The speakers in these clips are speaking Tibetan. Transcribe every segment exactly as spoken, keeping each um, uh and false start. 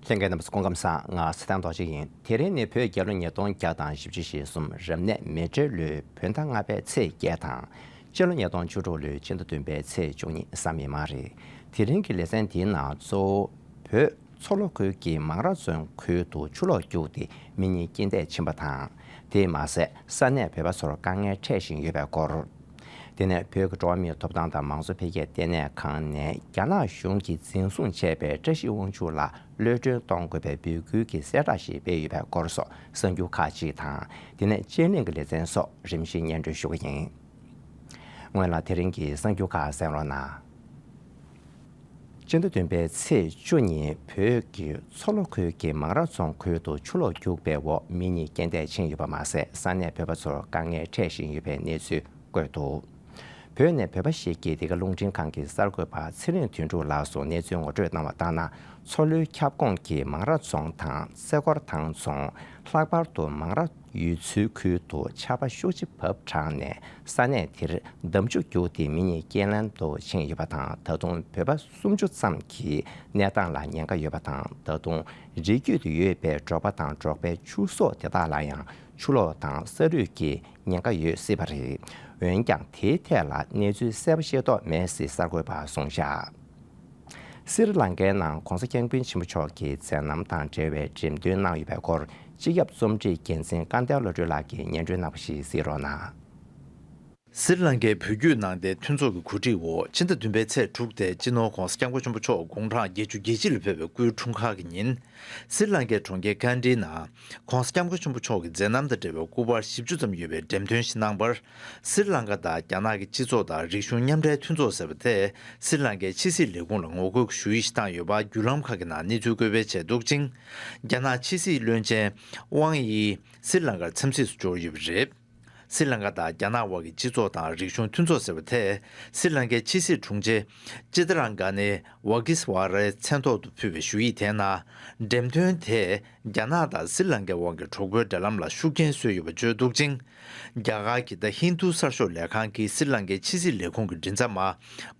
ལྷན་རྒྱས་རྣམ་པ་ཚོ་སྐུ་ཁམས་བཟང་། ང་ཚེ་བརྟན་རྡོ་རྗེ་ཡིན། དེ་རིང་ནི་བོད་རྒྱལ་ལོ་ཉིས་སྟོང་བརྒྱ་དང་བཞི་བཅུ་ཞེ་གསུམ། རབ་གནས་མེ་སྤྲེལ་ལོའི་བོད་ཟླ་ལྔ་པའི་ཚེས་བརྒྱད་དང་། སྤྱི་ལོ་ཉིས་སྟོང་བཅུ་དྲུག་ལོའི་སྤྱི་ཟླ་བདུན་པའི་ཚེས་བཅུ་གཉིས་གཟའ་མིག་དམར་རེད། དེ་རིང་གི་ལེ་ཚན་འདིའི་ནང་གཙོ་བོ་བོད་མཚོ་ལྷོ་ཁུལ་གྱི་མང་ར་རྫོང་ཁུལ་དུ་ཆུ་ལོག་རྒྱུགས་ཏེ་མི་གཉིས་རྐྱེན་འདས་ཕྱིན་པ་དང་། དེས་མ་ཟད་ས་གནས་བོད་པ་ཚོར་དཀའ་ངལ་འཕྲད་བཞིན་ཡོད་པའི་སྐོར། དེ་ནས་བོད་ཀྱི་འགྲོ་བ་མིའི་ཐོབ་ཐང་དང་མང་གཙོ་འཕེལ་རྒྱས་ལྟེ་གནས་ཁང་ནས་རྒྱ་ནག་གཞུང་གིས་འཛིན་བཟུང་བྱས་པའི་བཀྲ་ཤིས་དབང་ཕྱུག་ལགས་གློད་གྲོལ་གཏོང་དགོས་པའི་འབོད་སྐུལ་གྱི་གསལ་བསྒྲགས་ཤིག་སྤེལ་ཡོད་པའི་སྐོར་སོགས་གསར་འགྱུར་ཁག་ཅིག་དང་། དེ་ནས་དཔྱད་གླེང་གི་ལེ་ཚན་སོགས་རིམ་བཞིན་སྙན་སྒྲོན་ཞུ་གི་ཡིན། སྔོན་ལ་དེ་རིང་གི་གསར་འགྱུར་ཁག་གསན་རོགས་གནང་། སྤྱི་ཟླ་བདུན་པའི་ཚེས་བཅུ་ཉིན་བོད་ཀྱི་མཚོ་ལྷོ་ཁུལ་གྱི་མང་ར་རྫོང་ཁུལ་དུ་ཆུ་ལོག་རྒྱུག་པའི་འོག་མི་གཉིས་རྐྱེན་འདས་ཕྱིན་ཡོད་པ་མ་ཟད། ས་གནས་བོད་པ་ཚོར་དཀའ་ངལ་འཕྲད་བཞིན་ཡོད་པའི་གནས་ཚུལ་བཀོད་འདུག་བོད་ནས་བོད་པ་ཞིག་གིས་འདི་ག་རླུང་འཕྲིན་ཁང་གི་གསར་འགོད་པ་ཚེ་རིང་དོན་གྲུབ་ལགས་སུ་གནས་ཚུལ་ངོ་སྤྲོད་གནང་བ་ལྟར་ན། མཚོ་ལྷོའི་ཁྱབ་ཁོངས་ཀྱི་མང་ར་རྫོང་དང་རྩེ་སྐོར་ཐང་རྫོང་། ལྷག་པར་དུ་མང་ར་ཡུལ་ཚོའི་ཁུལ་དུ་ཆར་པ་ཤུགས་ཆེ་བབས་དྲགས་ནས་ས་གནས་དེར་འདམ་ཆུ་རྒྱུག་སྟེ་མི་གཉིས་རྐྱེན་ལམ་དུ་ཕྱིན་ཡོད་པ་དང་། ད་དུང་བོད་པ་སུམ་ཅུ་ཙམ་གྱི་གནས་སྟངས་ལ་ཉེན་ཁ་ཡོད་པ་དང་། ད་དུང་རི་རྒྱུད་དུ་ཡོད་པའི་འབྲོག་པ་དང་འབྲོག་པའི་ཕྱུགས་ཟོག་དེ་དག་ལ་ཡང་ཆུ་ལོག་དང་ས་རུད་ཀྱི་ཉེན་ཁ་ཡོད་སྲིད་པ་རེད། འོན་ཀྱང་དེའི་ཐད་ལ་གནས་ཚུལ་གསལ་པོ་ཤེས་རྟོགས་མེད་ཅེས་གསར་འགོད་པར་གསུངས་བཞག་སི་རི་ལང་ཀའི་ནང་༧གོང་ས་༧སྐྱབས་མགོན་ཆེན་པོ་མཆོག་གི་མཛད་རྣམ་དང་འབྲེལ་བའི་འགྲེམས་སྟོན་གནང་ཡོད་པའི་སྐོར། སྤྱི་ཁྱབ་རྩོམ་སྒྲིག་འགན་འཛིན་སྐལ་ལྡན་བློ་གྲོས་ལགས་ཀྱིས་སྙན་སྒྲོན་གནང་བ་ཞིག་གཟིགས་རོགས་གནང་། སི་རི་ལང་ཀའི་བོད་བརྒྱུད་ནང་བསྟན་མཐུན་ཚོགས་ཀྱི་གོ་སྒྲིག་འོག་སྤྱི་ཟླ་བདུན་པའི་ཚེས་དྲུག་སྟེ་སྤྱི་ནོར་༧གོང་ས་༧སྐྱབས་མགོན་ཆེན་པོ་མཆོག་དགུང་གྲངས་བརྒྱད་ཅུ་གྱ་གཅིག་ལ་ཕེབས་པའི་སྐུའི་འཁྲུངས་སྐར་གྱི་ཉིན། སི་རི་ལང་ཀའི་གྲོང་ཁྱེར་ཀན་ཌི་ནང་༧གོང་ས་༧སྐྱབས་མགོན་ཆེན་པོ་མཆོག་གི་མཛད་རྣམ་དང་འབྲེལ་བའི་སྐུ་པར་བཞི་བཅུ་ཙམ་ཡོད་པའི་འགྲེམས་སྟོན་ཞིག་གནང་བར། སི་རི་ལང་ཀ་དང་རྒྱ་ནག་གི་སྤྱི་ཚོགས་དང་རིག་གཞུང་མཉམ་འབྲེལ་མཐུན་ཚོགས་ཟེར་བ་དེས་སི་རི་ལང་ཀའི་ཕྱི་སྲིད་ལས་ཁུངས་ལ་ངོ་རྒོལ་གྱི་ཞུ་ཡིག་ཞིག་བཏང་ཡོད་པ་བརྒྱུད་ལམ་ཁག་གི་ནང་གནས་ཚུལ་བཀོད་སྤེལ་བྱས་འདུག་ཅིང་། རྒྱ་ནག་ཕྱི་སྲིད་བློན་ཆེན་ཝང་དབྱི་སི་རི་ལང་ཀར་འཚམས་གཟིགས་སུ་འབྱོར་ཡོད་པ་རེད། སི་རི་ལང་ཀ་དང་རྒྱ་ནག་དབར་གྱི་སྤྱི་ཚོགས་དང་རིག་གཞུང་མཐུན་ཚོགས་ཟེར་བ་དེས་སི་རི་ལང་ཀའི་ཕྱི་སྲིད་དྲུང་ཆེ་ཅི་ཏ་རང་ག་ནི་ཝ་ཀིས་ཝ་རའི་མཚན་ཐོག་ཏུ་ཕུལ་བའི་ཞུ་ཡིག་དེའི་ནང་། འགྲེམས་སྟོན་དེས་རྒྱ་ནག་དང་སི་རི་ལང་ཀའི་དབར་གྱི་གྲོགས་པོའི་འབྲེལ་ལམ་ལ་ཤུགས་རྐྱེན་བཟོས་ཡོད་པ་བརྗོད་འདུག་ཅིང་། རྒྱ་གར་གྱི་ད་ཧིན་རྡུ་གསར་ཤོག་ལས་ཁང་གིས་སི་རི་ལང་ཀའི་ཕྱི་སྲིད་ལས་ཁུངས་ཀྱི་མགྲིན་ཚབ་མ་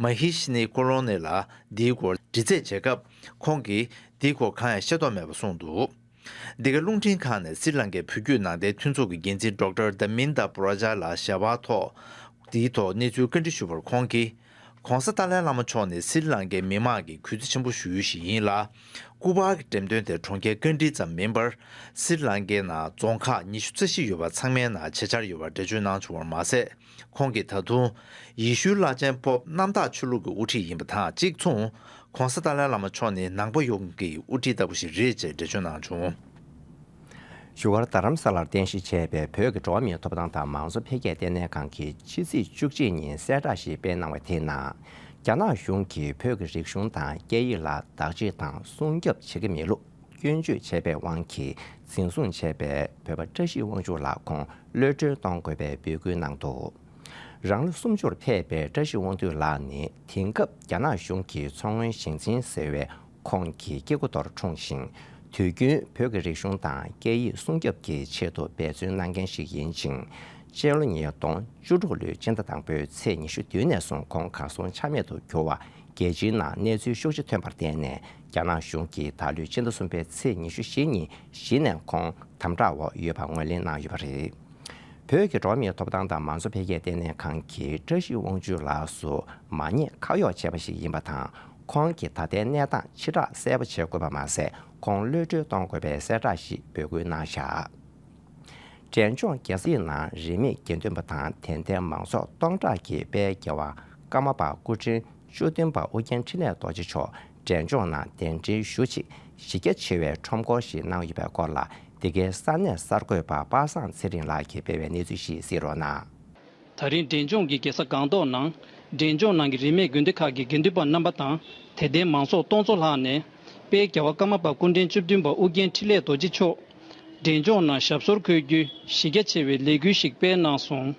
མ་ཧི་ཤི་ནི་ཀོ་ལོ་ནི་ལ་འདིའི་སྐོར་དྲི་རྩད་བྱེད་སྐབས། ཁོང་གིས་འདིའི་སྐོར་གང་ཡང་ཤེས་རྟོགས་མེད་པ་གསུངས་འདུག་འདི་ག་རླུང་འཕྲིན་ཁང་ནས་སི་རི་ལང་ཀའི་བོད་བརྒྱུད་ནང་བསྟན་མཐུན་ཚོགས་ཀྱི་འགན་འཛིན་ཌོག་ཊར་དྷ་མིན་དྷ་པུ་ར་ཇ་ལགས་ཞལ་པར་ཐོག་འདིའི་ཐོག་གནས་ཚུལ་བཀའ་འདྲི་ཞུས་པར། ཁོང་གིས། ྋགོང་ས་ཏཱ་ལའི་བླ་མ་མཆོག་ནི་སི་རི་ལང་ཀའི་མི་མང་གི་གུས་བརྩི་ཆེན་པོ་ཞུ་ཡུལ་ཞིག་ཡིན་ལ། སྐུ་པར་གྱི་འགྲེམས་སྟོན་དེ་གྲོང་ཁྱེར་ཀན་ཌི་ཙམ་མིན་པར། སི་རི་ལང་ཀའི་ནང་རྫོང་ཁག་ཉི་ཤུ་རྩ་བཞི་ཡོད་པ་ཚང་མའི་ནང་བྱེད་འཆར་ཡོད་པར་འགྲེལ་བརྗོད་གནང་བྱུང་བར་མ་ཟད། ཁོང་གིས་ད་དུང་། ཡེ་ཤུའི་བླ་ཆེན་པོབ་གནམ་བདག་ཆོས་ལུགས་ཀྱི་དབུ་ཁྲིད་ཡིན་པ་དང་གཅིག་མཚུངས། ྋགོང་ས་ཏཱ་ལའི་བླ་མ་མཆོག་ནི་ནང་པ་ཡོངས་ཀྱི་དབུ་ཁྲིད་ལྟ་བུ་ཞིག་རེད་ཅེས་འགྲེལ་བརྗོད་གནང་བྱུང་། བཞུགས་སྒར་རྡ་རམ་ས་ལར་རྟེན་གཞི་བྱས་པའི་བོད་ཀྱི་འགྲོ་བ་མིའི་ཐོབ་ཐང་དང་མང་གཙོ་འཕེལ་རྒྱས་ལྟེ་གནས་ཁང་གིས་ཕྱི་ཚེས་བཅུ་གཅིག་ཉིན་གསལ་བསྒྲགས་ཤིག་སྤེལ་གནང་བ་དེའི་ནང་། རྒྱ་ནག་གཞུང་གིས་བོད་ཀྱི་རིག་གཞུང་དང་སྐད་ཡིག་ལ་བདག་གཅེས་དང་སྲུང་སྐྱོབ་བྱེད་ཀྱི་མེད་ལུགས་སྐྱོན་བརྗོད་བྱས་པའི་དབང་གིས་འཛིན་བཟུང་བྱས་པའི་བོད་པ་བཀྲ་ཤིས་དབང་ཕྱུག་ལགས་ཁོང་གློད་གྲོལ་གཏོང་དགོས་པའི་འབོད་སྐུལ་གནང་འདུག་རང་ལོ་སུམ་ཅུར་ཕེབས་པའི་བཀྲ་ཤིས་དབང་འདུས་ལགས་ནི་དེང་སྐབས་རྒྱ་ནག་གཞུང་གི་མཚོ་སྔོན་ཞིང་ཆེན་ཟེར་བའི་ཁོངས་ཀྱི་སྐྱེ་རྒུ་མདོར་འཁྲུངས་ཤིང་། དུས་རྒྱུན་བོད་ཀྱི་རིག་གཞུང་དང་སྐད་ཡིག་སྲུང་སྐྱོབ་ཀྱི་ཆེད་དུ་འབད་བརྩོན་གནང་མཁན་ཞིག་ཡིན་ཅིང་། སྤྱི་ལོ་ཉིས་སྟོང་བཅུ་དྲུག་ལོའི་སྤྱི་ཟླ་དང་པོའི་ཚེས་ཉི་ཤུ་བདུན་ནས་བཟུང་ཁོང་གར་སོང་ཆ་མེད་དུ་གྱུར་བ། རྒྱལ་སྤྱིའི་ནང་གནས་ཚུལ་ཤུགས་ཆེ་ཐོན་པར་བརྟེན་ནས། རྒྱ་ནག་གཞུང་གིས་ད་ལོའི་སྤྱི་ཟླ་གསུམ་པའི་ཚེས་ཉི་ཤུ་བཞི་ཉིན་གཞི་ནས་ཁོང་དམ་དྲག་འོག་ཡོད་པ་ངོས་ལེན་གནང་ཡོད་པ་རེད། བོད་ཀྱི་འགྲོ་བ་མིའི་ཐོབ་ཐང་དང་མང་གཙོ་འཕེལ་རྒྱས་ལྟེ་གནས་ཁང་གིས་བཀྲ་ཤིས་དབང་ཕྱུག་ལགས་སུ་མ་ཉེས་ཁག་གཡོགས་བྱས་པ་ཞིག་ཡིན་པ་དང་། ཁོང་གི་ད་ལྟའི་གནས་སྟངས་ཕྱིར་བསྒྲགས་གསལ་པོ་བྱེད་དགོས་པ་མ་ཟད། ཁོང་གློད་གྲོལ་གཏོང་དགོས་པའི་གསལ་བསྒྲགས་ཤིག་འབོད་སྐུལ་གནང་བཞག་འབྲས་ལྗོངས་རྒྱལ་སའི་ནང་རིས་མེད་དགེ་འདུན་པ་དང་། དད་ལྡན་མང་ཚོགས་སྟོང་ཕྲག་གིས་དཔལ་རྒྱལ་བ་ཀརྨ་པ་སྐུ་ཕྲེང་བཅུ་བདུན་པ་ཨུ་རྒྱན་འཕྲིན་ལས་རྡོ་རྗེ་མཆོག་འབྲས་ལྗོངས་ནང་གདན་འདྲེན་ཞུ་ཆེད་གཞི་རྒྱ་ཆེ་བའི་ཁྲོམ་སྐོར་ཞིག་གནང་ཡོད་པའི་སྐོར་ལ། འདི་གའི་ས་གནས་གསར་འགོད་པ་པ་སངས་ཚེ་རིང་ལགས་ཀྱིས་སྤེལ་བའི་གནས་ཚུལ་ཞིག་གཟིགས་རོགས་གནང་། ད་རིང་འབྲས་ལྗོངས་ཀྱི་རྒྱལ་ས་སྒང་ཏོག་ནང་འབྲས་ལྗོངས་ནང་གི་རིས་མེད་དགོན་སྡེ་ཁག་གི་དགེ་འདུན་པ་རྣམ་པ་དང་དད་ལྡན་མང་ཚོགས་སྟོང་ཚོ་ལྷག་ནས་དཔལ་རྒྱལ་བ་ཀརྨ་པ་སྐུ་ཕྲེང་བཅུ་བདུན་པ་ཨུ་རྒྱན་འཕྲིན་ལས་རྡོ་རྗེ་མཆོག་འབྲས་ལྗོངས་ནང་ཞབས་སོར་འཁོད་རྒྱུའི་གཞི་རྒྱ་ཆེ་བའི་ལས་འགུལ་ཞིག་སྤེལ་གནང་སོང་།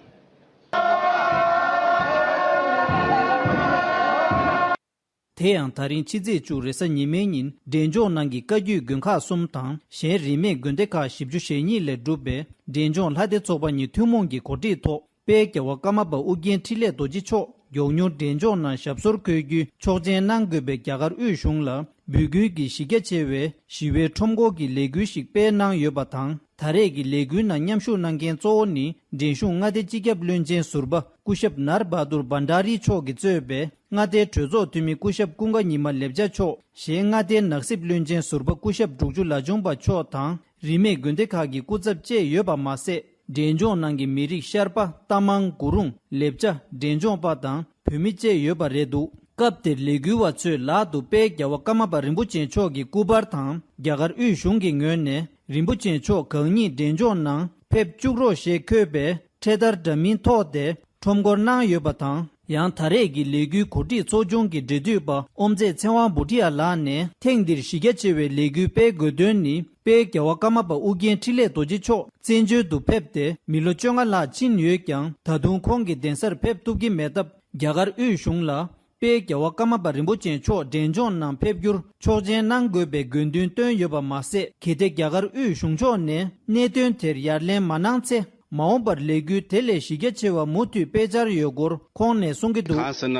དེ་ཡང་ད་རིང་ཕྱི་ཚེས་བཅུ་རེས་གཟའ་ཉི་མའི་ཉིན་འབྲས་ལྗོངས་ནང་གི་བཀའ་བརྒྱུད་དགོན་ཁག་གསུམ་དང་གཞན་རིས་མེད་དགོན་སྡེ་ཁག་བཞི་བཅུ་ཞེ་གཉིས་ལས་གྲུབ་པའི་འབྲས་ལྗོངས་ལྷ་སྡེ་ཚོགས་པ་གཉིས་ཐུན་མོང་གི་གོ་སྒྲིག་ཐོག་དཔལ་རྒྱལ་བ་ཀརྨ་པ་ཨུ་རྒྱན་འཕྲིན་ལས་རྡོ་རྗེ་མཆོག་མགྱོགས་མྱུར་འབྲས་ལྗོངས་ནང་ཞབས་སོར་འཁོད་རྒྱུའི་ཆོག་མཆན་གནང་དགོས་པའི་རྒྱ་གར་དབུས་གཞུང་ལ་ འབོད་སྐུལ་གྱི་གཞི་རྒྱ་ཆེ་བའི་ཞི་བའི་ཁྲོམ་སྐོར་གྱི་ལས་འགུལ་ཞིག་སྤེལ་གནང་ཡོད་པ་དང་། ད་རེས་ཀྱི་ལས་འགུལ་ནང་མཉམ་ཞུགས་གནང་མཁན་གཙོ་བོ་ནི་འགྲན་ཞུགས་མངའ་སྡེ་སྤྱི་ཁྱབ་བློན་ཆེན་ཟུར་པ་སྐུ་ཞབས་ནར་བྷ་དུར་བྷན་ཌཱ་རི་མཆོག་གིས་གཙོས་པའི་མངའ་སྡེའི་གྲོས་ཚོགས་འཐུས་མི་སྐུ་ཞབས་ཀུན་དགའ་ཉི་མ་ལེབ་ཅཱ་མཆོག་གཞན་མངའ་སྡེའི་ནག་སྲིབ་བློན་ཆེན་ཟུར་པ་སྐུ་ཞབས་འབྲུག་ཆུ་ལ་ཆུང་པ་མཆོག་དང་། རིས་མེད་དགོན་སྡེ་ཁག་གི་སྐུ་ཚབ་བཅས་ཡོད་པ་མ་ཟད། འབྲས་ལྗོངས་ནང་གི་མི་རིགས་ཤར་པ། རྟ་མང་། གུ་རུང་། ལེབ་ཅཱ། འབྲས་ལྗོངས་པ་དང་བོད་མི་བཅས་ཡོད་པ་རེད་འདུག་སྐབས་དེར་ལས་འགུལ་བ་ཚོས་ལག་ཏུ་དཔལ་རྒྱལ་བ་ཀརྨ་པ་རིན་པོ་ཆེ་མཆོག་གི་སྐུ་པར་དང་། རྒྱ་གར་དབུས་གཞུང་གི་ངོས་ནས་རིན་པོ་ཆེ་མཆོག་གང་ཉིད་འབྲས་ལྗོངས་ནང་ཕེབས་བཅུག་རོགས་ཞེས་འཁོད་པའི་འཕྲེད་དར་འདྲ་མིན་ཐོགས་ཏེ་ཁྲོམ་སྐོར་གནང་ཡོད་པ་དང་། ཡང་ད་རེས་ཀྱི་ལས་འགུལ་གོ་སྒྲིག་ཚོགས་ཆུང་གི་འབྲེལ་མཐུད་པ་དབུ་མཛད་ཚེ་དབང་བྷུ་ཊི་ཡ་ལགས་ནས། ཐེངས་འདིར་གཞི་རྒྱ་ཆེ་བའི་ལས་འགུལ་སྤེལ་དགོས་དོན་ནི། དཔལ་རྒྱལ་བ་ཀརྨ་པ་ཨུ་རྒྱན་འཕྲིན་ལས་རྡོ་རྗེ་མཆོག་བཙན་བྱོལ་དུ་ཕེབས་ཏེ་མི་ལོ་བཅོ་ལྔ་ལྷག་ཕྱིན་ཡོད་ཀྱང་། ད་དུང་ཁོང་གི་གདན་སར་ཕེབས་ཐུབ་ཀྱི་མེད་སྟབས། རྒྱ་གར་དབུས་གཞུང་ལ་དཔལ་རྒྱལ་བ་ཀརྨ་པ་རིན་པོ་ཆེ་མཆོག་འབྲས་ལྗོངས་ནང་ཕེབས་རྒྱུར་ཆོག་མཆན་གནང་དགོས་པའི་དགོས་འདུན་བཏོན་ཡོད་པ་མ་ཟད། གལ་ཏེ་རྒྱ་གར་དབུས་གཞུང་ཕྱོགས་ནས་གནད་དོན་དེར་ཡར་ལན་མ་གནང་ཚེ། མ་འོངས་པར་ལས་འགུལ་དེ་ལས་གཞི་རྒྱ་ཆེ་བ་མུ་མཐུད་སྤེལ་འཆར་ཡོད་སྐོར་ཁོང་ནས་གསུང་གི་འདུག་གང་ཟེར་ན།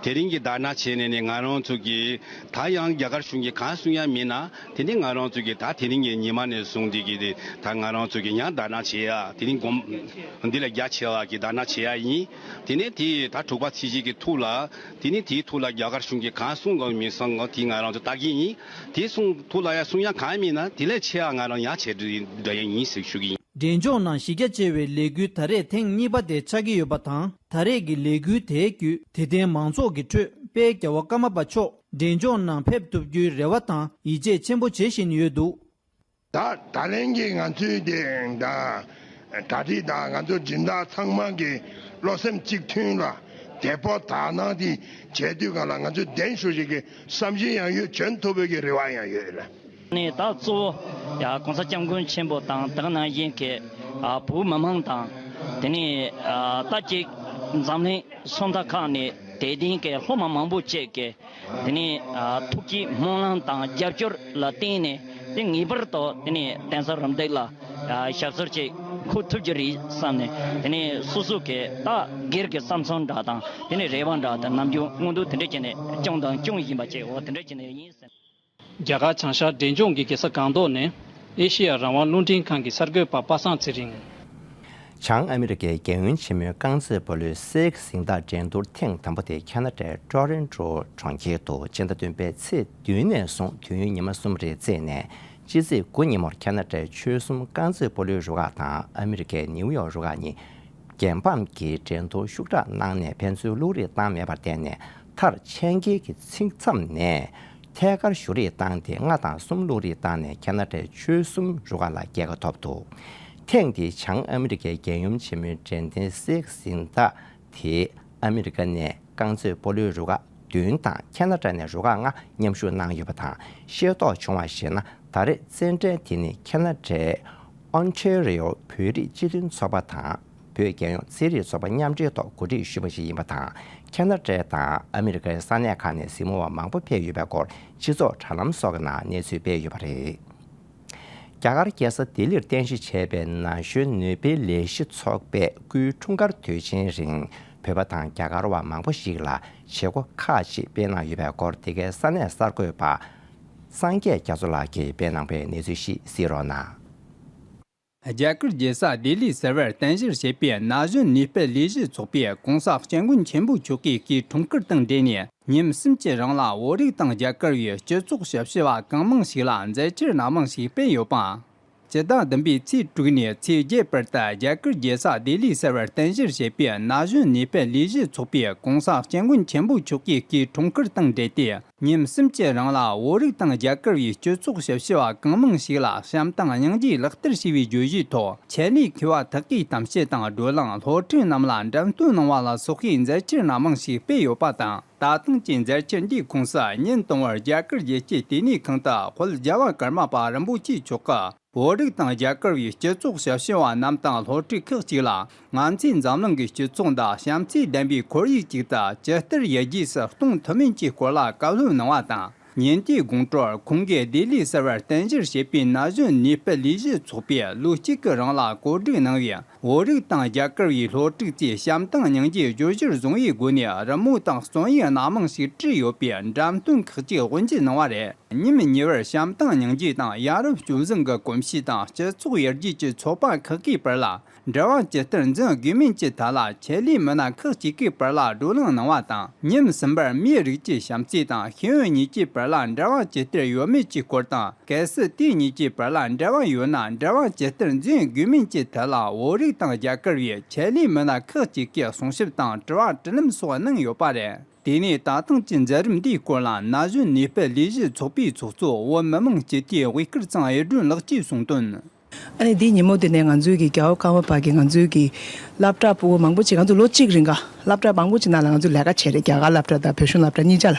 དེ་རིང་གི་བརྡ་ནང་བྱས་ནས་ནི་ང་རང་ཚོ་གིས་ད་ཡང་རྒྱ་གར་གཞུང་གིས་གང་གསུང་ཡ་མིན་ན། དེ་ནི་ང་རང་ཚོ་གིས་ད་དེ་རིང་གི་ཉི་མ་ནས་བཟུང་སྟེ་གི་ད་ང་རང་ཚོ་གིས་ཡང་བརྡ་ནང་བྱེད་ཡ། དེ་རིང་དགོང་འདི་ལས་རྒྱ་ཆེ་བ་གི་བརྡ་ནང་བྱེད་ཡ་ཡིན། དེ་ནས་དེ་ད་དྲུག་པ་ཚེས་གཅིག་གི་ཐུག་ལ། དེ་ནས་དེའི་ཐུག་ལ་རྒྱ་གར་གཞུང་གིས་གང་གསུང་དགོས་མིན་གསུང་དགོས་དེ་ང་རང་ཚོ་ལྟ་གི་ཡིན། དེ་གསུང་ཐུག་ལ་ཡ་གསུང་ཡ་གང་མིན་ན་དེ་ལས་ཆེ་བ་ང་རང་ཡང་བྱེད་འདྲ་ཡ་ཡིན་ཟེར་ཞུ་གི་ཡིན། འབྲས་ལྗོངས་ནང་གཞི་རྒྱ་ཆེ་བའི་ལས་འགུལ་ད་རེས་ཐེངས་གཉིས་པ་དེ་ཆགས་ཀྱི་ཡོད་པ་དང་། ད་རེས་ཀྱི་ལས་འགུལ་དེའི་བརྒྱུད་དད་ལྡན་མང་ཚོགས་ཀྱི་ཁྲོད་དཔལ་རྒྱལ་བ་ཀརྨ་པ་མཆོག་འབྲས་ལྗོངས་ནང་ཕེབས་ཐུབ་རྒྱུའི་རེ་བ་དང་ཡིད་ཆེས་ཆེན་པོ་བྱེད་བཞིན་ཡོད་འདུག་ད་ད་ལན་གྱི་ང་ཚོའི་དེ་ད་གྲ་སྒྲིག་དང་ང་ཚོ་སྦྱིན་བདག་ཚང་མ་གི་བློ་སེམས་གཅིག་མཐུན་ལ་དད་པ་དག་སྣང་དེ་བྱས་དུས་གང་ལ་ང་ཚོ་གདན་ཞུ་ཞིག་གི་བསམ་བཞིན་ཡང་ཡོད། བྱོན་ཐུབ་པའི་གི་རེ་བ་ཡང་ཡོད་ལ། ནས་ད་གཙོ་བོ་ཡ་༸གོང་ས་༸སྐྱབས་མགོན་ཆེན་པོ་དང་དེ་ནང་བཞིན་གྱི་ཨ་བོད་མི་མང་དང་། དེ་ནས་ཨ་ད་ཅིག་འཛམ་གླིང་སུམ་མཐའ་ཁག་ནས་དད་ལྡན་གྱི་སློབ་མ་མང་པོ་བཅས་ཀྱི་དེ་ནས་ཨ་ཐུགས་ཀྱི་སྨོན་ལམ་དང་རྒྱབ་སྐྱོར་ལ་བརྟེན་ནས། དེ་ངེས་པར་དུ་དེ་ནས་གདན་ས་རམ་འདེགས་ལ་ཨ་ཞབས་སོར་ཅིག་འཁོད་ཐུབ་ཀྱི་རེད་བསམ་ནས། དེ་ནས་སོ་སོ་གི་ད་སྒེར་གྱི་བསམ་ཚུལ་འདྲ་དང་། དེ་ནས་རེ་བ་འདྲ་དང་། ནམ་རྒྱུན་མངོན་འདོད་དེ་འདྲ་བྱས་ནས་བསྐྱངས་དང་སྐྱོང་བཞིན་པ་བཅས། འོ་དེ་འདྲ་བྱས་ནས་ཡིན་ཟེར། རྒྱ་གར་བྱང་ཤར་འབྲས་ལྗོངས་ཀྱི་རྒྱལ་ས་སྒང་ཏོག་ནས་ཨེ་ཤེ་ཡ་རང་དབང་རླུང་འཕྲིན་ཁང་གི་གསར་འགོད་པ་པ་སངས་ཚེ་རིང་། བྱང་ཨ་མི་རི་ཀའི་རྒྱལ་ཡོངས་ཆེན་མོའི་རྐང་རྩེད་སྤོ་ལོའི་སེ་ཀ་གཟེངས་རྟགས་འགྲན་བསྡུར་ཐེངས་དང་པོ་དེ་ཁ་ན་ཌའི་ཊོ་རོན་ཊོ་གྲོང་ཁྱེར་དུ་སྤྱི་ཟླ་བདུན་པའི་ཚེས་བདུན་ནས་བཟུང་དུས་ཡུན་ཉི་མ་གསུམ་རེ་བརྩིས་ནས། ཕྱི་ཚེས་དགུ་ཉིན་མོར་ཁ་ན་ཌའི་ཆོལ་གསུམ་རྐང་རྩེད་སྤོ་ལོའི་རུ་ཁག་དང་ཨ་མི་རི་ཀའི་ནིའུ་ཡོག་རུ་ཁག་གཉིས། རྒྱལ་ཕམ་གྱིས་འགྲན་བསྡུར་ཤུགས་དྲག་གནང་ནས་ཕན་ཚུན་བླུགས་རིས་བཏང་མེད་པར་བརྟེན་ནས། མཐར་ཆད་འགེལ་གྱི་ཚིག་མཚམས་ནས་ཐད་ཀར་གཞུ་རིས་བཏང་སྟེ། ལྔ་དང་གསུམ་བླུགས་རིས་བཏང་ནས་ཁ་ན་ཌའི་ཆོལ་གསུམ་རུ་ཁག་ལ་རྒྱལ་ཁ་ཐོབ་འདུག་ཐེངས་འདིའི་བྱང་ཨ་མི་རི་ཀའི་རྒྱལ་ཡུམ་ཆེན་མོའི་འགྲན་ལྡན་སེ་ཀ་གཟེངས་རྟགས་དེ་ཨ་མི་རི་ཀ་ནས་རྐང་རྩེད་སྤོ་ལོའི་རུ་ཁག་བདུན་དང་ཁ་ན་ཌ་ནས་རུ་ཁག་ལྔ་མཉམ་ཞུགས་གནང་ཡོད་པ་དང་། ཤེས་རྟོགས་བྱུང་བར་གཞིགས་ན། ད་རེས་རྩེད་འགྲན་དེ་ནི་ཁ་ན་ཌའི་ཨོན་ཊེ་རི་ཡོ་བོད་རིགས་སྤྱི་མཐུན་ཚོགས་པ་དང་། བོད་རྒྱལ་ཡོངས་རྩེད་རིགས་ཚོགས་པ་མཉམ་འབྲེལ་ཐོག་གོ་སྒྲིག་ཞུས་པ་ཞིག་ཡིན་པ་དང་། ཁ་ན་ཌ་དང་ཨ་མི་རི་ཀའི་ས་གནས་ཁག་ནས་གཟིགས་མོ་བ་མང་པོ་ཕེབས་ཡོད་པའི་སྐོར་སྤྱི་ཚོགས་དྲ་ལམ་སོགས་ཀྱི་ནང་གནས་ཚུལ་སྤེལ་ཡོད་པ་རེད། རྒྱ་གར་རྒྱལ་ས་ལྡི་ལིར་རྟེན་གཞི་བྱས་པའི་ན་གཞོན་ནུས་པའི་ལས་གཞི་ཚོགས་པས་སྐུའི་འཁྲུངས་སྐར་དུས་ཆེན་རིང་། བོད་པ་དང་རྒྱ་གར་བ་མང་པོ་ཞིག་ལ་བྱེད་སྒོ་ཁག་ཅིག་སྤེལ་གནང་ཡོད་པའི་སྐོར། འདི་གའི་ས་གནས་གསར་འགོད་པ་སངས་རྒྱས་རྒྱ་མཚོ་ལགས་ཀྱིས་སྤེལ་གནང་བའི་གནས་ཚུལ་ཞིག་གཟིགས་རོགས་གནང་། རྒྱ་གར་རྒྱལ་ས་ལྡི་ལི་ཟུར་པར་རྟེན་གཞི་བྱས་པའི་ན་གཞོན་ནུས་སྤེལ་ལས་གཞི་ཚོགས་པས་༸གོང་ས་༸སྐྱབས་མགོན་ཆེན་པོ་མཆོག་གི་སྐུའི་འཁྲུངས་སྐར་དང་འབྲེལ་ནས། ཉིན་གསུམ་གྱི་རིང་ལ་བོད་རིགས་དང་རྒྱ་གར་བའི་སྤྱི་ཚོགས་ཞབས་ཞུ་བ་གང་མང་ཞིག་ལ་མཛད་འཆར་སྣ་མང་ཞིག་སྤེལ་ཡོད་པ། སྤྱི་ཟླ་བདུན་པའི་ཚེས་དྲུག་ནས་ཚེས་བརྒྱད་བར་དུ་རྒྱ་གར་རྒྱལ་ས་ལྡི་ལི་ཟུར་པར་རྟེན་གཞི་བྱས་པའི་ན་གཞོན་ནུས་སྤེལ་ལས་གཞི་ཚོགས་པས་༸གོང་ས་༸སྐྱབས་མགོན་ཆེན་པོ་མཆོག་གི་སྐུའི་འཁྲུངས་སྐར་དང་འབྲེལ་ཏེ། ཉིན་གསུམ་གྱི་རིང་ལ་བོད་རིགས་དང་རྒྱ་གར་བའི་སྤྱི་ཚོགས་ཞབས་ཞུ་བ་གང་མང་ཞིག་ལ་བྱམས་དང་སྙིང་རྗེ་ལག་བསྟར་བྱས་པའི་བརྗོད་གཞིའི་ཐོག་ཆེད་ལས་མཁས་པ་དག་གིས་གཏམ་བཤད་དང་བགྲོ་གླེང་། སློབ་ཕྲུག་རྣམས་ལ་འགྲེམས་སྟོན་གནང་བ་ལ་སོགས་པའི་མཛད་འཆར་སྣ་མང་ཞིག་སྤེལ་ཡོད་པ་དང་། ད་ཐེངས་ཀྱི་མཛད་འཆར་འདིའི་ཁོངས་སུ་ཉིན་དང་པོར་རྒྱ་གར་རྒྱལ་སྤྱིའི་ལྟེ་གནས་ཁང་དུ་དཔལ་རྒྱལ་བ་ཀརྨ་པ་རིན་པོ་ཆེ་མཆོག་གིས། བོད་རིགས་དང་རྒྱ་གར་བའི་སྤྱི་ཚོགས་ཞབས་ཞུ་བ་རྣམས་དང་སློབ་ཕྲུག་ཁག་ཅིག་ལ། ང་ཚོས་འཛམ་གླིང་གི་སྤྱི་ཚོགས་འདི་བྱམས་བརྩེ་ལྡན་པའི་ཁོར་ཡུག་ཅིག་ཏུ་ཇི་ལྟར་ཡར་རྒྱས་སུ་གཏོང་ཐུབ་མིན་གྱི་སྐོར་ལ་བཀའ་སློབ་གནང་བ་དང་། ཉིན་དེའི་དགོང་དྲོར་ཁོང་གིས་ལྡི་ལི་གསར་པར་རྟེན་གཞིར་བྱས་པའི་ན་གཞོན་ནེ་པི་ལི་ཞི་ཚོགས་པས་ལོ་གཅིག་གི་རིང་ལ་གོ་སྒྲིག་གནང་བའི་བོད་རིགས་དང་རྒྱ་གར་བའི་སློབ་ཕྲུག་ཚོས་བྱམས་དང་སྙིང་རྗེ་བརྗོད་གཞིར་བཟུང་བའི་སྒོ་ནས་རི་མོ་དང་རྩོམ་ཡིག་སྣ་མང་ཞིག་བྲིས་ཡོད་པའི་འགྲེམས་སྟོན་ཁག་ཅིག་དབུ་འབྱེད་གནང་བ་རེད། ཉིན་གཉིས་པར་བྱམས་དང་སྙིང་རྗེ་དང་ཡ་རབས་སྤྱོད་བཟང་གི་གོམས་གཤིས་དང་སྤྱི་ཚོགས་ཡར་རྒྱས་ཀྱི་ཚོགས་པ་ཁག་གི་བར་ལ། འབྲེལ་བ་ཇི་ལྟར་འཛིན་དགོས་མིན་གྱི་ཐད་ལ་ཆེད་ལས་མི་སྣ་ཁག་ཅིག་གི་བར་ལ་བགྲོ་གླེང་གནང་བ་དང་། ཉིན་གསུམ་པར་མིའི་རིགས་ཀྱི་བྱམས་བརྩེ་དང་ཤེས་ཡོན་གཉིས་ཀྱི་བར་ལ་འབྲེལ་བ་ཇི་ལྟར་ཡོད་མེད་ཀྱི་སྐོར་དང་། གལ་སྲིད་དེ་གཉིས་ཀྱི་བར་ལ་འབྲེལ་བ་ཡོད་ན་འབྲེལ་བ་ཇི་ལྟར་འཛིན་དགོས་མིན་གྱི་ཐད་ལ་བོད་རིགས་དང་རྒྱ་གར་བའི་ཆེད་ལས་མི་སྣ་ཁག་ཅིག་གིས་གསུང་བཤད་དང་དྲི་བ་དྲིས་ལན་སོགས་གནང་ཡོད་པ་རེད། དེ་ནས་ད་ཐེངས་ཀྱི་མཛད་རིམ་འདིའི་སྐོར་ལ་ན་གཞོན་ནེ་པི་ལི་ཞི་ཚོགས་པའི་ཚོགས་གཙོ་བོད་མི་མང་སྤྱི་འཐུས་དབུས་སྐལ་ཚང་འོད་སྒྲོན་ལགས་ཀྱིས་གསུངས་དོན། ཨ་ནི་འདི་ཉིན་མོ་དེ་ནས་ང་ཚོའི་གི་རྒྱལ་བ་ཀརྨ་པ་གི་ང་ཚོའི་གི་སློབ་གྲྭ་སྤུ་གུ་མང་པོ་ཅིག་ང་ཚོ་ལོ་གཅིག་རིང་ག་སློབ་གྲྭ་མང་པོ་ཅིག་ནང་ལ་ང་ཚོ་ལས་ཀ་བྱས་རེད། རྒྱ་གར་སློབ་གྲྭ་དང་བོད་གཞུང་སློབ་གྲྭ་གཉིས་ཆ་ལ།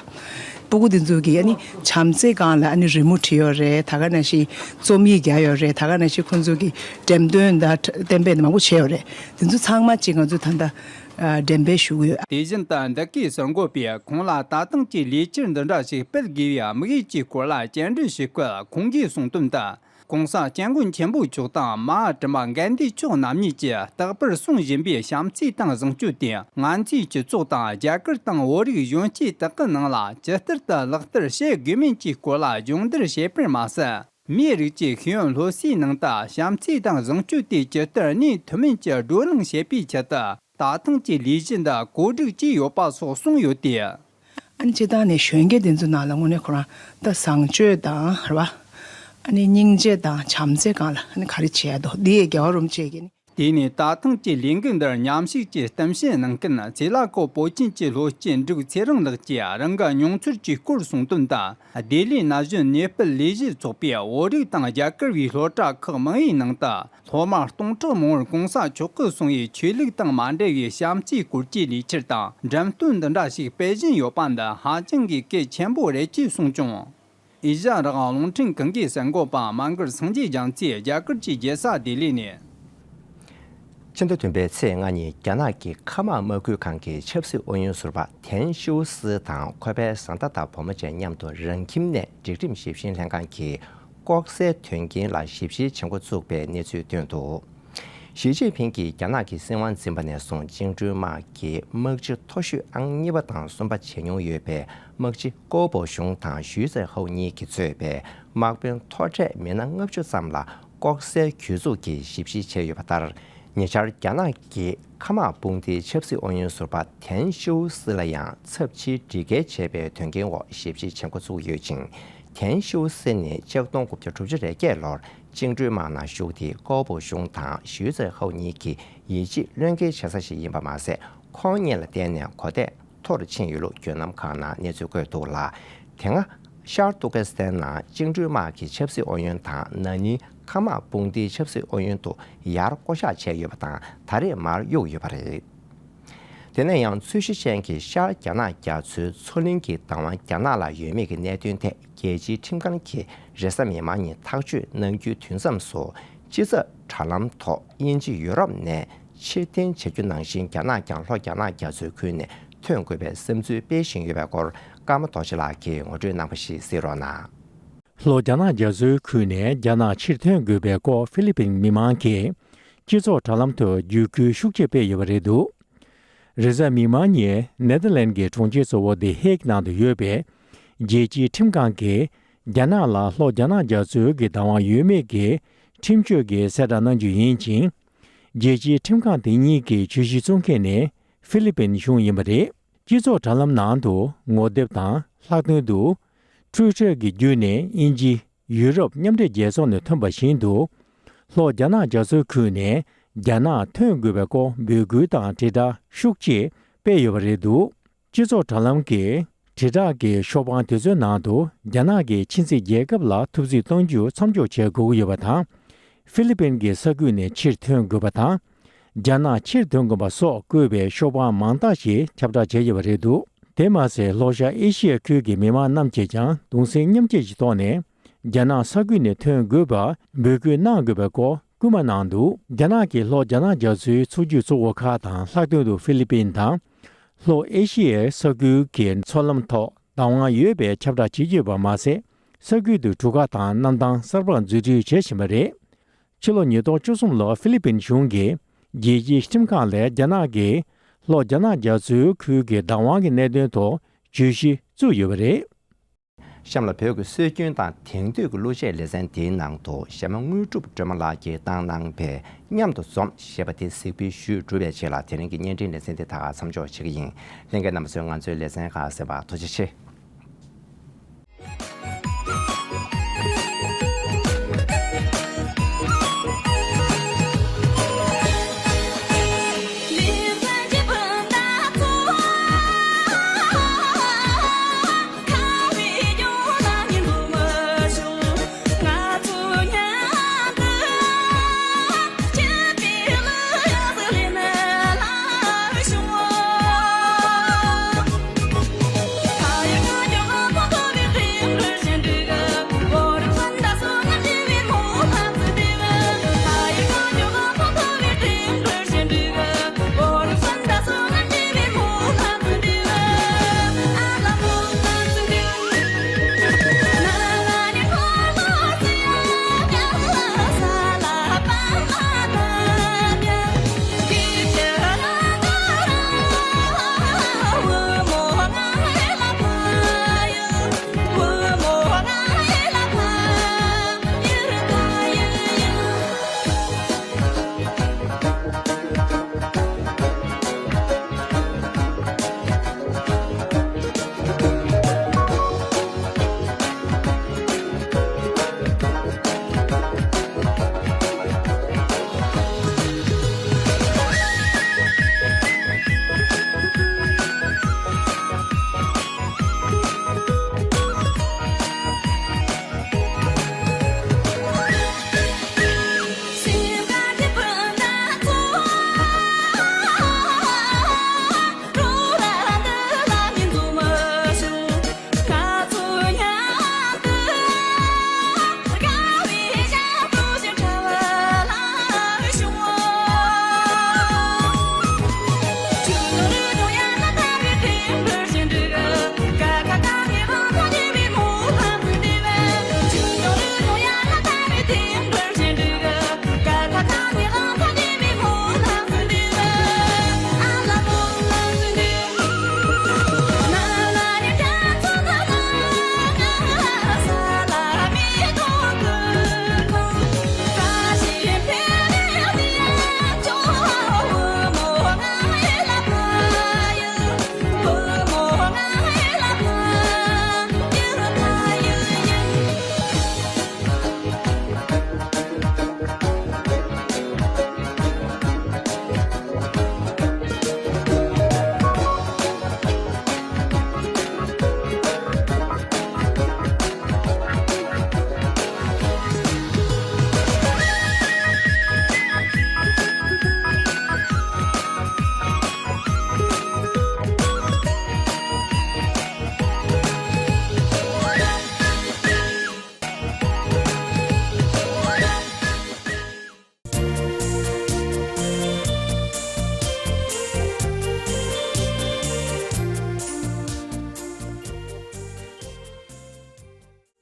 སྤུ་གུ་དེ་ཚོ་གི་ཨ་ནི་བྱམས་བརྩེ་སྒང་ལ་ཨ་ནི་རི་མོ་བྲིས་ཡོད་རེད། ད་ག་ནང་བཞིན་རྩོམ་ཡིག་རྒྱག་ཡོད་རེད། ད་ག་ནང་བཞིན་ཁོང་ཚོ་གི་འགྲེམས་སྟོན་དང་གཏན་འབེབས་མང་པོ་བྱས་ཡོད་རེད། དེ་ཚོ་ཚང་མ་ཅིག་ང་ཚོ་ད་ལྟ་ཨ་འགྲེམས་སྤེལ་ཞུ་གི་ཡོད། དེ་བཞིན་དུ་འདི་གའི་གསར་འགོད་པས་ཁོང་ལ་ད་ཐེངས་ཀྱི་ལས་འཆར་འདི་འདྲ་ཞིག་སྤེལ་དགོས་པའི་དམིགས་ཡུལ་གྱི་སྐོར་ལ་བཅར་འདྲི་ཞུས་སྐབས་ཁོང་གིས་གསུངས་དོན་དུ། ྋགོང་ས་ྋསྐྱབས་མགོན་ཆེན་པོ་མཆོག་དང་མ་ཧཱ་ཏྲི་མ་གན་དྷི་མཆོག་རྣམ་གཉིས་ཀྱིས་རྟག་པར་གསུང་བཞིན་པའི་བྱམས་བརྩེ་དང་བཟང་སྤྱོད་དེ་ང་ཚོའི་སྤྱི་ཚོགས་དང་རྒྱ་གར་དང་བོད་རིགས་གཞོན་སྐྱེས་དག་གི་ནང་ལ་ཇི་ལྟར་དུ་ལག་བསྟར་བྱེད་དགོས་མིན་གྱི་སྐོར་ལ་སྦྱོང་བརྡར་བྱས་པར་མ་ཟད། མིའི་རིགས་ཀྱི་ཤེས་ཡོན་སློབ་གསོའི་ནང་དུ་བྱམས་བརྩེ་དང་བཟང་སྤྱོད་དེ་ཇི་ལྟར་གནས་ཐུབ་མིན་གྱི་བགྲོ་གླེང་བྱེད་པའི་ཆེད་དུ་ད་ཐེངས་ཀྱི་ལས་གཞི་འདི་གོ་སྒྲིག་བྱས་ཡོད་པ་སོགས་གསུངས་ཡོད་དེ། ཨ་ནི་སྤྱིར་བཏང་ནས་གཞོན་སྐྱེས་དེ་ཚོ་ནང་ལ་དངོས་གནས་ཁོ་རང་ད་བཟང་སྤྱོད་དང་རེད་བ། ཨ་ནི་སྙིང་རྗེ་དང་བྱམས་བརྩེ་སྒང་ལ་ཨ་ནི་ག་རེ་བྱས་འདུག་འདི་ཡི་རྒྱལ་བ་རིན་པོ་ཆེ་གིས་ནི། དེ་ནས་ད་ཐེངས་ཀྱི་ལས་འགུལ་འདིར་མཉམ་ཞུགས་ཀྱིས་གཏམ་བཤད་གནང་མཁན་ཚེ་ལྷ་ཁོ་པོ་ཅན་གྱི་སློབ་སྤྱི་འབྲུག་ཚེ་རིང་ལགས་ཀྱིས་རང་གི་མྱོང་ཚོར་གྱི་སྐོར་གསུངས་དོན་དུ། ལྡི་ལིའི་ན་གཞོན་ནེ་པལ་ལས་གཞི་ཚོགས་པས་བོད་རིགས་དང་རྒྱ་གར་བའི་སློབ་གྲྭ་ཁག་མང་བོའི་ནང་དུ་སློབ་མ་སྟོང་ཕྲག་མང་བོར་གོང་ས་མཆོག་གིས་གསུངས་པའི་ཆོས་ལུགས་དང་མ་འབྲེལ་བའི་བྱམས་བརྩེའི་སྐོར་གྱི་ལས་འཆར་དང་འགྲེམས་སྟོན་འདི་འདྲ་ཞིག་སྤེལ་བཞིན་ཡོད་པ་འདི་ཧ་ཅང་གི་གལ་ཆེན་པོ་རེད་ཅེས་གསུངས་བྱུང་། ཨེ་ཤ་ཡ་རང་དབང་རླུང་འཕྲིན་ཁང་གི་གསར་འགོད་པ་མ་མགར་སངས་རྒྱས་རྒྱ་མཚོས་རྒྱ་གར་གྱི་རྒྱལ་ས་ལྡི་ལི་ནས། ཕྱི་ཟླ་བདུན་པའི་ཚེས་ལྔ་ཉིན་རྒྱ་ནག་གི་མཁའ་དམག་དམག་ཁུལ་ཁང་གི་ཆབ་སྲིད་ཨུ་ཡོན་ཟུར་པ་ཐན་ཤིའུ་སི་དང་ཁོ་པའི་བཟའ་ཟླ་དང་བུ་མོ་བཅས་མཉམ་དུ་རང་ཁྱིམ་ནས་སྒྲིག་ཁྲིམས་ཞིབ་བཤེར་ལྷན་ཁང་གི་ལྐོག་ཟའི་དོན་རྐྱེན་ལ་ཞིབ་བཤེར་བྱེད་འགོ་བཙུགས་པའི་གནས་ཚུལ་བཏོན་འདུག་ཞི་ཅིན་ཕིང་གིས་རྒྱ་ནག་གི་སྲིད་དབང་འཛིན་པ་ནས་བཟུང་བཅིངས་འགྲོལ་དམག་གི་དམག་སྤྱི་མཐོ་ཤོས་ཨང་གཉིས་པ་དང་གསུམ་པ་བྱས་མྱོང་ཡོད་པའི་དམག་སྤྱི་ཀོའུ་པོ་ཞུང་དང་ཞུས་ཙེ་ཧའུ་གཉིས་ཀྱིས་གཙོས་པའི་དམག་དཔོན་མཐོ་གྲས་མི་སྣ་ལྔ་བཅུ་ཙམ་ལ་ལྐོག་ཟའི་གྱོད་འཛུགས་ཀྱིས་ཞིབ་བཤེར་བྱས་ཡོད་པ་ལྟར། ཉེ་ཆར་རྒྱ་ནག་གི་མཁའ་དམག་དཔུང་སྡེའི་ཆབ་སྲིད་ཨུ་ཡོན་ཟུར་པ་ཐན་ཤིའུ་སི་ལ་ཡང་ཚབས་ཆེའི་སྒྲིག་འགལ་བྱས་པའི་དོན་རྐྱེན་འོག་ཞིབ་བཤེར་བྱེད་འགོ་བཙུགས་ཡོད་ཅིང་། ཐན་ཤིའུ་སི་ནི་ཆིག་སྟོང་དགུ་བརྒྱ་དྲུག་ཅུ་རེ་བརྒྱད་ལོར་བཅིངས་འགྲོལ་དམག་ནང་ཞུགས་ཏེ་ཀོའུ་པོ་ཞུང་དང་ཞུས་ཙེ་ཧའུ་གཉིས་ཀྱི་ཡིད་ཆེས་བློས་འགེལ་བྱེད་ས་ཞིག་ཡིན་པ་མ་ཟད། ཁོང་གཉིས་ལ་བརྟེན་ནས་གོ་ཐད་མཐོ་རུ་ཕྱིན་ཡོད་ལུགས་བརྒྱུད་ལམ་ཁག་ནང་གནས་ཚུལ་བཀོད་འདུག་ལ། དེ་སྔ་ཤར་ཏུར་ཀི་སི་ཐན་ནང་བཅིངས་འགྲོལ་དམག་གི་ཆབ་སྲིད་ཨུ་ཡོན་དང་ན་ནིང་མཁའ་དམག་དཔུང་སྡེའི་ཆབ་སྲིད་ཨུ་ཡོན་དུ་ཡར་བསྐོ་གཞག་བྱས་ཡོད་པ་དང་ད་རེས་མར་གཡུགས་ཡོད་པ་རེད། དེ་ནས་ཡང་རྩོད་གཞི་ཅན་གྱི་ཤར་རྒྱ་ནག་རྒྱ་མཚོའི་མཚོ་གླིང་གི་བདག་དབང་རྒྱ་ནག་ལ་ཡོད་མེད་ཀྱི་གནད་དོན་ཐད་རྒྱལ་སྤྱིའི་ཁྲིམས་ཁང་གིས་རེས་གཟའ་མིག་དམར་ཉིན་ཐག་གཅོད་གནང་རྒྱུའི་དུས་མཚམས་སུ། སྤྱི་ཚབ་དྲ་ལམ་ཐོག་དབྱིན་ཇི་ཡུ་རོབ་ནས་ཕྱིར་འཐེན་བྱ་རྒྱུ་ནང་བཞིན་རྒྱ་ནག་ཀྱང་ལྷོ་རྒྱ་ནག་རྒྱ་མཚོའི་ཁུལ་ནས་ཐོན་དགོས་པའི་བསམ་ཚུལ་སྤེལ་བཞིན་ཡོད་པའི་སྐོར་ཀརྨ་རྡོ་རྗེ་ལགས་ཀྱིས་ངོ་སྤྲོད་གནང་པ་ཞིག་གཟིགས་རོགས་གནང་། ལྷོ་རྒྱ་ནག་རྒྱ་མཚོའི་ཁུལ་ནས་རྒྱ་ནག་ཕྱིར་ཐོན་དགོས་པའི་སྐོར་ཧྥི་ལི་པིན་མི་མང་གིས་སྤྱི་ཚོགས་དྲ་ལམ་དུ་བརྒྱུད་སྐུལ་ཤུགས་ཆེ་སྤེལ་ཡོད་པ་རེད་འདུག་རེས་གཟའ་མིག་དམར་ཉིན་ནེ་དར་ལན་གྱི་གྲོང་ཁྱེར་གཙོ་བོ་དེ་ཧེག་ནང་དུ་ཡོད་པའི་རྒྱལ་སྤྱིའི་ཁྲིམས་ཁང་གིས་རྒྱ་ནག་ལ་ལྷོ་རྒྱ་ནག་རྒྱ་མཚོའི་གི་བདག་དབང་ཡོད་མེད་ཀྱི་ཁྲིམས་གཅོད་ཀྱི་གསལ་བསྒྲགས་གནང་རྒྱུ་ཡིན་ཅིང་། རྒྱལ་སྤྱིའི་ཁྲིམས་ཁང་དེ་གཉིས་ཀྱི་ཇུས་གཞི་བཙུགས་མཁན་ནི་ཧྥི་ལི་པིན་གཞུང་ཡིན་པ་རེད། སྤྱི་ཚོགས་དྲ་ལམ་ནང་དུ་ངོ་དེབ་དང་ལྷག་དོན་དུ། ཊུའི་ཊར་གྱི་བརྒྱུད་ནས་དབྱིན་ཇི། ཡུ་རོབ་མཉམ་འབྲེལ་རྒྱལ་ཚོགས་ནས་ཐོན་པ་བཞིན་དུ། ལྷོ་རྒྱ་ནག་རྒྱ་མཚོའི་ཁུལ་ནས་རྒྱ་ནག་ཐོན་དགོས་པའི་སྐོར་འབོད་སྐུལ་དང་དྲིལ་བསྒྲགས་ཤུགས་ཆེ་སྤེལ་ཡོད་པ་རེད་འདུག་སྤྱི་ཚོགས་དྲ་ལམ་གྱི་དྲིལ་བསྒྲགས་ཀྱི་ཤོག་པང་དེ་ཚོའི་ནང་དུ་རྒྱ་ནག་གིས་ཕྱི་སྲིད་རྒྱལ་ཁབ་ལ་ཐུབ་ཚོད་གཏོང་རྒྱུ་མཚམས་འཇོག་བྱེད་དགོས་ཀྱི་ཡོད་པ་དང་། ཧྥི་ལི་པིན་གྱི་ས་ཁུལ་ནས་ཕྱིར་ཐོན་དགོས་པ་དང་། རྒྱ་ནག་ཕྱིར་ཐོན་དགོས་པ་སོགས་བཀོད་པའི་ཤོག་པ་མང་དག་ཞིག་ཁྱབ་བསྒྲགས་བྱས་ཡོད་པ་རེད་འདུག་དེ་མ་ཟད་ལྷོ་ཤར་ཨེ་ཤི་ཡའི་ཁུལ་གྱི་མི་མང་རྣམས་ཀྱིས་ཀྱང་གདུང་སེམས་མཉམ་སྐྱེད་ཀྱི་ཐོག་ནས་རྒྱ་ནག་ས་ཁུལ་ནས་ཐོན་དགོས་པར་འབོད་སྐུལ་གནང་དགོས་པའི་སྐོར་སྐུལ་མ་གནང་འདུག་རྒྱ་ནག་གིས་ལྷོ་རྒྱ་ནག་རྒྱ་མཚོའི་མཚོ་རྒྱུད་གཙོ་བོ་ཁག་དང་ལྷག་དོན་དུ་ཧྥི་ལི་པིན་དང་། ལྷོ་ཨེ་ཤི་ཡའི་ས་ཁུལ་གྱི་མཚོ་ལམ་ཐོག་ བདག་དབང་ཡོད་པའི་ཁྱབ་བསྒྲགས་བྱེད་ཀྱི་ཡོད་པ་མ་ཟད། ས་ཁུལ་དུ་གྲུ་ཁ་དང་གནམ་ཐང་གསར་པ་འཛུགས་སྐྲུན་བྱེད་བཞིན་པ་རེད། ཕྱི་ལོ་ཉིས་སྟོང་བཅུ་གསུམ་ལོར་ཧྥི་ལི་པིན་གཞུང་གིས་རྒྱལ་སྤྱིའི་ཁྲིམས་ཁང་ལས་རྒྱ་ནག་གིས་ལྷོ་རྒྱ་ནག་རྒྱ་མཚོའི་ཁུལ་གྱི་བདག་དབང་གི་གནད་དོན་ཐོག་བརྗོད་གཞི་བཙུགས་ཡོད་པ་རེད། གཤམ་ལ་བོད་ཀྱི་སྲོལ་རྒྱུན་དང་དེང་དུས་ཀྱི་གླུ་གཞས་ལེ་ཚན་འདིའི་ནང་དུ་གཞས་མ་དངོས་གྲུབ་སྒྲོལ་མ་ལགས་ཀྱིས་བཏང་གནང་པའི་མཉམ་དུ་འཛོམས་ཞེས་པ་དེ་གཟིགས་འབུལ་ཞུས་གྲུབ་པའི་རྗེས་ལ། དེ་རིང་གི་བརྙན་འཕྲིན་ལེ་ཚན་འདི་ད་ག་མཚམས་འཇོག་བྱེད་ཀྱི་ཡིན། ལྷན་རྒྱས་རྣམ་པ་ཚོས་ང་ཚོའི་ལེ་ཚན་ཁག་གསན་པར་ཐུགས་རྗེ་ཆེ།